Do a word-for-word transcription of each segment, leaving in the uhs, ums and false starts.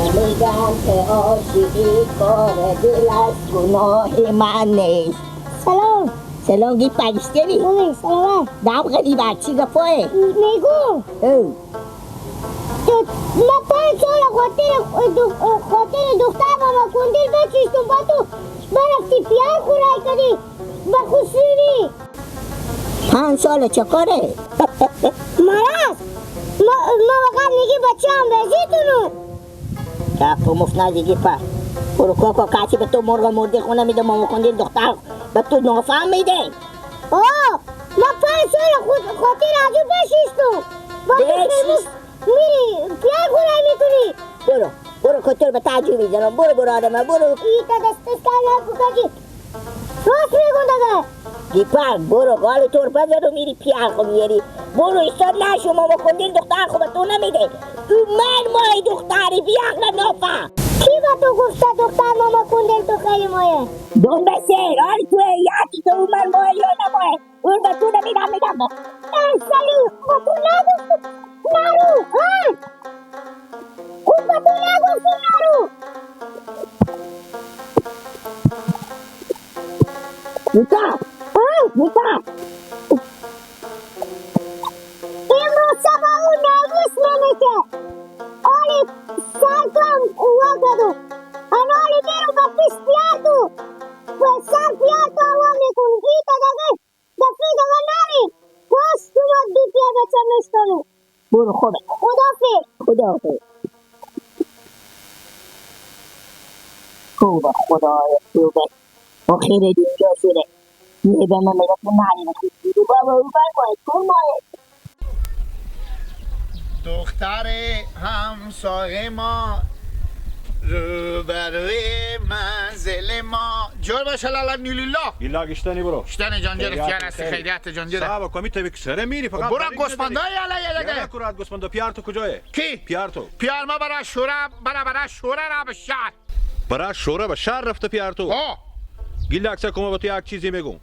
می‌گن که عاشقی کار دل است، گناه من نیست. سلام. سلام، گی پاکستانی؟ بله، سلام. دام غریب، چی گپایه؟ میگو. او. تو، ما پنج سال خاطر دو-، خاطر دختر ماما کندل بچشتم، با تو برفتی پیار خورای کردی. به خصوصی. پنج سال چه کاره؟ مرض. ما، ما وقت میگی بچه هم بزی تونو. کاکو مفت نازی گی پر. برو کاکو، کسی به تو مرغ مردی خونه می‌ده، ماما کندل دختر به تو نافهم می‌ده. آه، ما پنج سال خود خاطر از او بشیشتو. با تو بشیش. خیلی میری پیار خورای می‌کنی. برو، برو کتر به تعجبی زنم. برو، برو آدمه، برو. ای تا دست کار نکو کجی. راست می‌گم دگه. دیپک، برو، گالی تور بزن و میری پیار خو میاری. برو، ایسا نشو، ماما کندل دختر خو به تو نمی‌ده. او من مای دختری بیاغ نافه. کی به تو گفته دختر ماما کندل تو خیلی مایه؟ دنبه سیر، آری تو یکی تو او من مای یا نمایه. اون به تو نمی‌دم، می‌دم. ای سلو، خب تو نگفت نرو، ها؟ خب به تو نگفت نرو. نیکا، ها؟ نیکا. امروز شب او ناموس نمی‌شه. آلی سر تو هم قوه کدو. انالی میرو به پیش پیار تو. و سر پیار تو هم می‌کنی. ای تا دگه دفعه دگه نری. باز شما دی پیا بچه مشکنو. برو خوبه. خداحافظ. خداحافظ. خوبه، خدایا خوبه. آخر دنیا شده. یه به من میگه تو نری بخود. بابا، او بر باید کن باید. دختر همسایه ما، روبروی منزل ما. جور باشه لالا نیلولا. گیلاک اشتنی برو. اشتنی جان جره، خیریت خیریت، خیریت جان جره. صاحب، کمی تبی سره میری، فقط برو داری گوسپندا می‌داری. یالا یالا یالا گه. کورات گوسپندا، پیار تو کجایه؟ کی؟ پیار تو. پیار ما برا شوره، برا، برا شوره را به شهر. برا شوره به شهر رفته پیار تو؟ ها. گیلاک سه کما به تو یک چیزی می‌گم.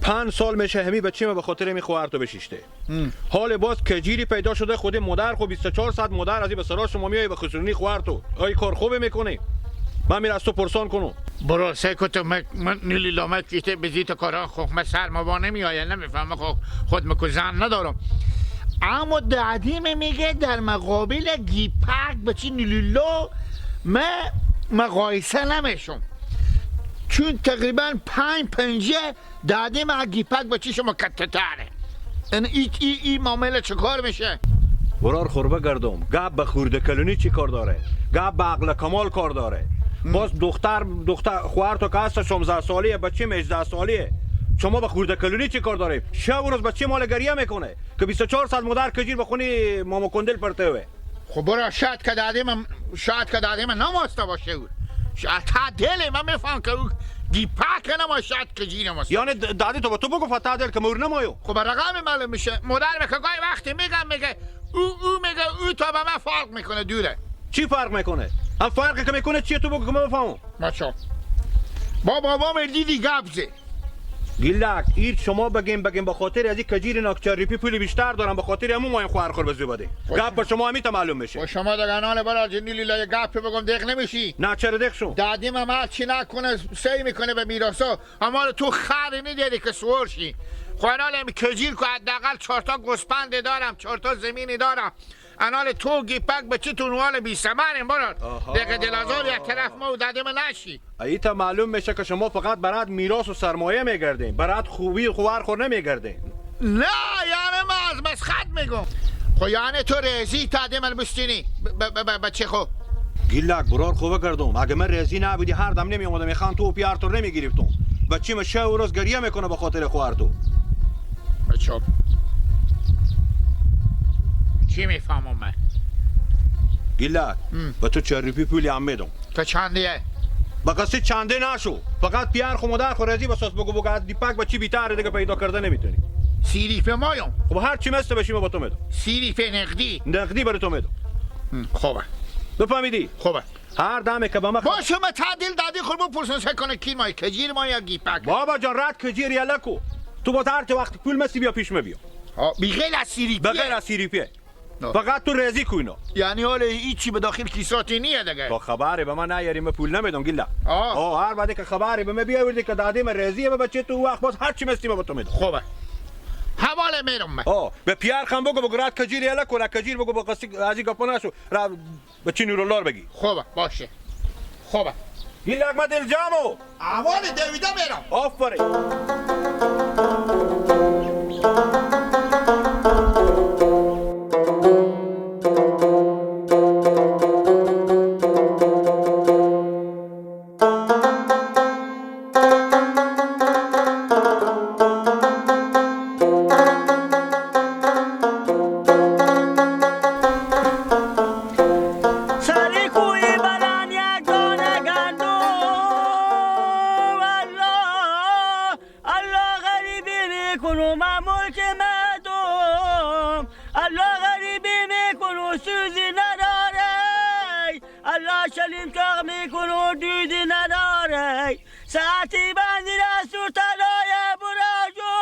پنج سال می‌شه همی بچه ما به خاطر همی خوار تو بشیشته. هم. حال باز کجیری پیدا شده، خود مادر خو بیست و چهار ساعت مادر ازی به سرا شما میای به خسرونی خوار تو. آی کار خوبه می‌کنی؟ من می‌ره از تو پرسان کنم. برو سه کو تو مک-، من نیلی لامک کیته بزی تو کارا خو، من سر ما وا نمی‌آیه، نمی‌فهمه خو، خود مکو زن ندارم. اما دادی میگه در مقابل گیپک بچی نیلی لا من مقایسه نمیشم. چون تقریباً پنج پنجه دادی من گیپک بچی شما کتتره. این ای، ای، ای معامله چه کار می‌شه؟ برار خوربه گردم. گپ به خورده کلونی چی کار داره؟ گپ به عقل کمال کار داره. هم. باز دختر، دختر، خواهر تو که هست شانزده سالیه، بچه هجده سالیه. شما به خورده کلونی چی کار داره؟ شب و روز بچه مال گریه می‌کنه که بیست و چهار ساعت مادر کجیر به خونی ماما کندل پرته وه. خب برا شاید که دادی من، شاید که دادی من نماسته باشه او. شاید تا دل من می‌فهم که او گیپک نما، شاید کجیر نماسته. یعنی د-، دادی تو به تو بگو فتا دل که مور نمایو. خب رقم معلوم می‌شه. مادر که گاهی وقتی می‌گم میگه او، او میگه او تا به من فرق می‌کنه دوره. چی فرق می‌کنه؟ هم فرقی که می‌کنه چیه تو بگو که من بفهمم. بچا. با بابام دیدی گپ زه. گیلک، ایر شما بگیم، بگیم به خاطر از این کجیر ناکچه ریپی پولی بیشتر دارم، به خاطر همون مایم خواهر خور به زو بده. گپ به شما همیتا معلوم می‌شه. و شما دگه انال برار جنیلی لای گپ بگم دق نمیشی. نه، چرا دق شو؟ دادیم هم هر چی نکنه، سعی می‌کنه به میراثا. اما تو خری نداری که سوار شی. خو انال هم کجیر که حداقل چهار تا گوسپند دارم، چهار تا زمینی دارم. انال تو گیپک به چی تو نوال بی ثمریم برار. آها. دقه دل آزار یک طرف ما و دادیم نشی. ایتا معلوم می‌شه که شما فقط برات میراث و سرمایه می‌گردین، برات خوبی خوار خور نمی‌گردین. نه، یعنی من از مسخت می‌گم. خو یعنی تو ریزی تا دیم البستینی ب-، ب-، ب-، ب-، بچه خو. گیلک برار خو بگردم. اگه من ریزی نبودی هر دم نمی‌آمدم. می‌خوام تو و پیار تو نمی‌گرفتم. بچه من شب و روز گریه می‌کنه به خاطر خوار تو. بچه. چی می‌فهمم من؟ گیلک، ام. به تو چهار روپی پولی هم می‌دم. تا چندیه؟ به قصد چنده نشو. فقط پیار خو مادر خو راضی بساز، بگو، بگو از دیپک به چی بیتره دیگه پیدا کرده نمی‌تونی. سی روپی مایم. خب هر چی مثل بشی ما به تو می‌دم. سی روپی نقدی؟ نقدی برای تو می‌دم. ام، خوبه. بفهمیدی؟ خوبه. هر دمه که به من خ- باشه، ما تعدیل دادی خود بپرسن سه کنه کی مای کجیر ما یا گیپک؟ بابا جان، رد کجیر یا لکو. تو با هر چه وقت پول مسی بیا پیش ما بیا. ها، بی غیر از سی روپیه؟ به غیر از سی روپیه. آه. فقط تو رئیزی کو اینا. یعنی حالی هیچی به داخل کیساتی نیه دگه؟ تا خبری به من نیاری، من پول نمیدم، گیلک. آه. آه، هر وقتی که خبری به من بیاوردی که دادی من رئیزی به بچه تو، وقت باز هر چی مستی به تو میدم. خوبه. حواله میرم من. آه، به پیار خان بگو، بگو رات کجیر یله کنه، کجیر بگو، بگو قصی از این گپا نشو. را بچه نورالله رو بگی. خوبه، باشه. خوبه. گیلک، من دلجمو. احوال دویده میرم. آفرین. سر کوی بلند یک دانه گندم، الله، الله غریبی می‌کنم، من ملک مردم، الله غریبی می‌کنم، سوزی نداره، الله شلیم چاق می‌کنم، دودی نداره، ساعتی بندی را سور طلای براجو،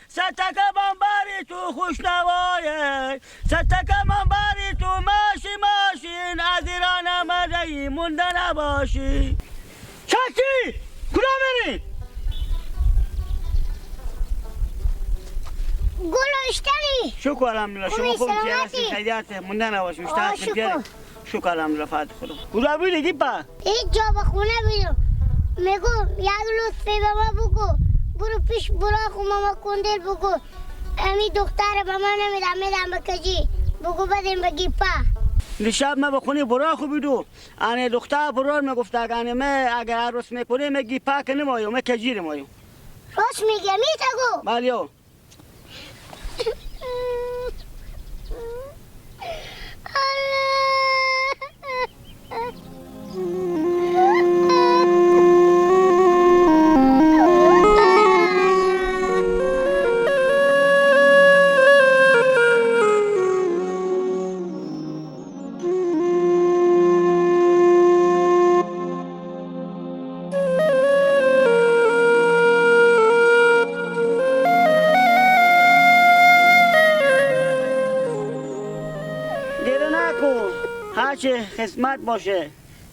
صد تکه من بری تو خوشنوایه، صد تکه من بری تو ماشی ماشین، از ایران آمده ای مونده نباشی. چاکی! کجا میری؟ گل اشتری. شکر الحمدلله. خوبی، شما خوب؟ سلامتی؟ خیریت، مونده نباشی. آه، شکر. شکر الحمدلله، فقط خدا. کجا بیدی گیپه؟ هیچ جا، به خونه بیدم. میگم یک لطفی به ما بکن، برو پیش برا خو ماما کندل بگو امی دختر به ما نمیدم، میدم به کجی، بگو بدیم به گیپه. دیشب ما به خونی برا خو بیدو، انه دختر برار ما گفته اگه انه ما اگه عروس میکنه ما گیپه که نمایو، ما کجی نمایو. راست میگه، میتگو. بله. گله نکن، هرچی قسمت باشه.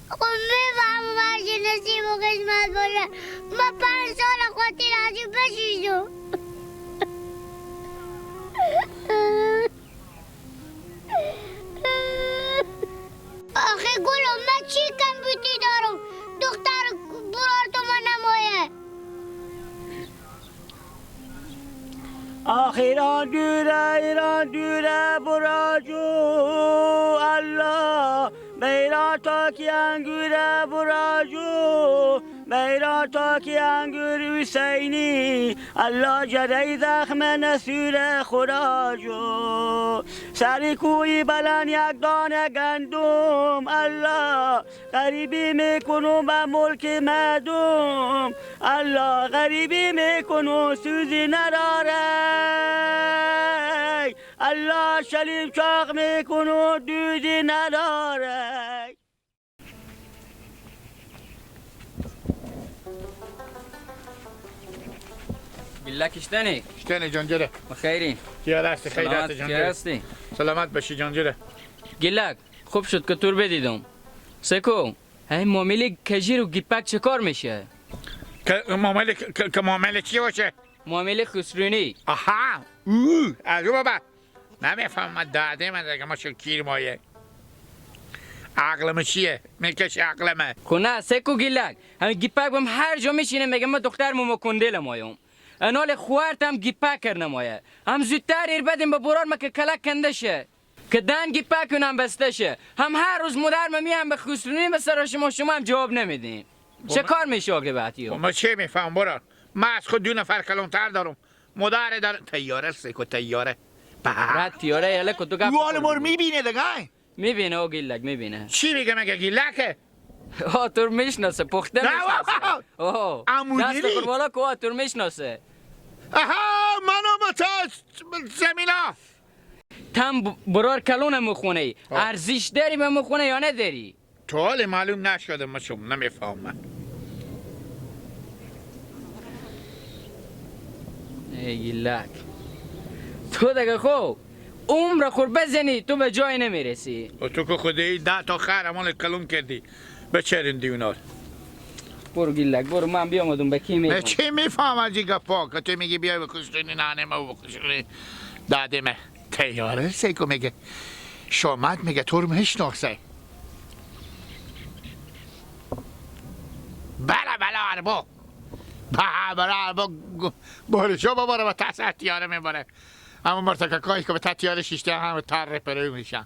خب می‌فهمم هرچی نصیب و قسمت باشه. ما پنج سال خاطر از این بشیشم. آخه گلم، من چی کم بوتی دارم؟ دختر برار تو من نمایه. آخ ایران دوره، ایران دوره براجو، الله. بیرا تا کی انگوره براجو، بیرا تا کی انگور حسینی، الله جرئی زخم نسور خوراجو. سر کوی بلند یک دانه گندم، الله غریبی می‌کنم به ملک مردم، الله غریبی می‌کنم سوزی نداره، الله شلیم چاق می‌کنم دودی نداره. گیلک اشتنی؟ اشتنی جان جره. بخیری؟ خیریت هستی، خیریت سلامت، جان جره. سلامت باشی جان جره. گیلک، خوب شد که تو رو بدیدم. سکو، هی معاملهٔ کجیر و گیپک چه کار می‌شه؟ که معامله، که، که معامله چی باشه؟ معاملهٔ خسرونی. آها، او، از او بابا. نمی‌فهمم، داده من دیگه، ما شو کیر مایه. عقل ما چیه؟ می‌کشه عقل ما. خو نه، سکو گیلک. همین گیپک بم هر جا می‌شینه میگه ما دختر مومو کندل مایم. انال خوارت هم گیپک کرنه مایه. هم زودتر ایر بدیم به برار ما که کلک کنده شه. که دن گیپک کنم بسته شه. هم هر روز مادر ما می هم به خسرونی به سر شما، شما هم جواب نمیدین. چه کار می‌شه عاقبتی؟ خب ما چه می‌فهمم برار؟ ما از خود دو نفر کلانتر دارم. مادر دارم. طیاره سکو طیاره. به. رد طیاره یله که تو گپ او حال ما رو می‌بینه دیگه. می‌بینه او گیلک می‌بینه. چی می‌گه مگه گیلکه؟ آه، تو رو می‌شناسه، پخته نه می‌شناسه. بابا. آه. عمودیری. دست خور بالا کو، آه، تو رو می‌شناسه. آها، منو بتاز زمینا. تم ب-، برار کلون مخونه. آه. ارزش داری به مخونه یا نداری؟ تا حال معلوم نشده، ما شم نمی‌فهمم. ای گیلک. تو دگه خو عمر خور بزنی، تو به جای نمیرسی. و تو که خودی ده تا خر امان کلون کردی، بچرین دیونار. برو گیلک، برو، من بیامدم به کی به می‌گم؟ چی می‌فهمم از این گپا که تو می‌گی بیا بکشونی، ننه ما بکشونی، داده ما؟ تیاره سیکو میگه، شامت میگه تو رو می‌شناسه. بله، بله، اربا. به، بله، اربا. بارشا بباره و تاسه تیاره می‌باره. اما مرتککایی که به تتیال شیشته هم تر پرو می‌شن.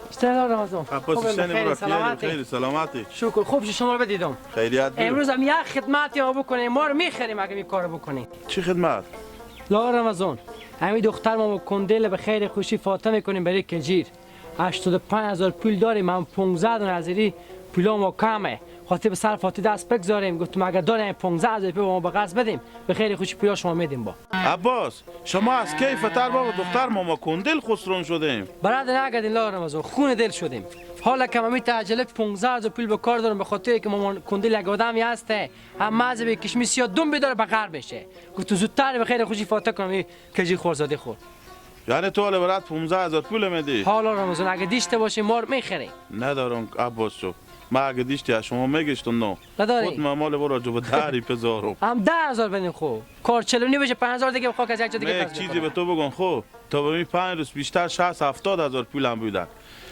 اشتر رمضان. عباس خوبه، حسین بخیر، برار، سلامتی؟ خیلی سلامتی. شکر، خوب شد شما رو بدیدم. خیریت بود. امروز هم یک خدمتی ما بکنیم، ما رو می‌خریم اگه این کار بکنیم. چی خدمت؟ لا رمضان، همین دختر ما با کندل به خیر خوشی فاتحه می‌کنیم برای کجیر. هشتاد و پنج هزار پول داریم، هم پونزده دونه از این پولا ما کمه. خاطر به سر فاتحه دست بگذاریم. گفتم اگر داریم پونزده هزار پول ما به قرض بدیم، به خیر خوشی پولا شما می‌دیم با. عباس، شما از کی فتر ما و دختر ماما کندل خسرون شدیم؟ برات نگدین لا رمضان، خون دل شدیم. حالا که من می تعجله پونزده هزار پول به کار دارم، به خاطر که ماما کندل یک آدمی هسته، هم مغز به کشمی سیاه دم بداره به غرب بشه. گفتم زودتر به خیر خوشی فاتحه کنم، این کجی خورزاده خور. یعنی تو حالا برات پونزده هزار پول میدی؟ حالا رمضان اگه دیشته باشه مار میخره. ندارم عباس جو. ما اگه دیشتی از شما میگشتم نو. نداری؟ خود ما مال برو جو به دری پزارم. هم ده هزار بدین خو. کار چلونی بشه، پنج هزار دیگه بخوا که از یک جا دیگه من یک قرض چیزی بکنم. به تو بگم خو. تا به می پنج روز بیشتر شصت هفتاد هزار پول هم بودن.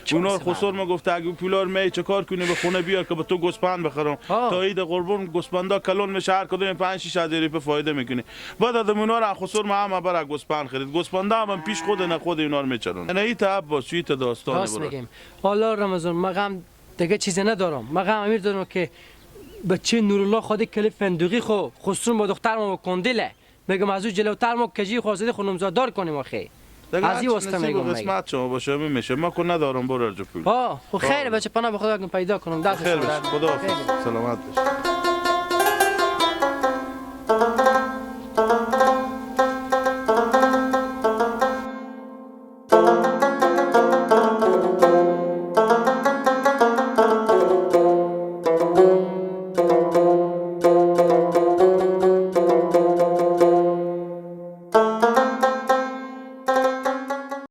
چه اونا رو مثلاً؟ خسر ما گفته اگه پولا رو می چه کار کنی به خونه بیار که به تو گوسپند بخرم. ها. تا عید قربان گوسپندا کلون می‌شه، هر کدوم پنج شش هزار روپیه فایده می‌کنی. بعد از اونا رو خسر ما هم برای گوسپند خرید. گوسپندا هم پیش خود نه خود اونا رو می‌چرون. نه ایت عباس، چی ایت داستان راست برات. می‌گیم. حالا رمضان، من غم دیگه چیزی ندارم. من غم امیر دارم که بچه نورالله خودی کلی فندقی خو خسرون با دختر ما با کندله. می‌گم از او جلوتر ما کجی خواستیدی خو نامزاددار کنیم آخه. دیگه از این هرچی واسطه نصیب و می‌گم مگه. قسمت شما باشه، همین می‌شه. ما که ندارم برار جو پول. آه، خب خیره، خب. بچه پناه به خدا کن پیدا کنم. دست خیر شما بشه. درد خدا نکنه. حافظ. خیره. سلامت بشه.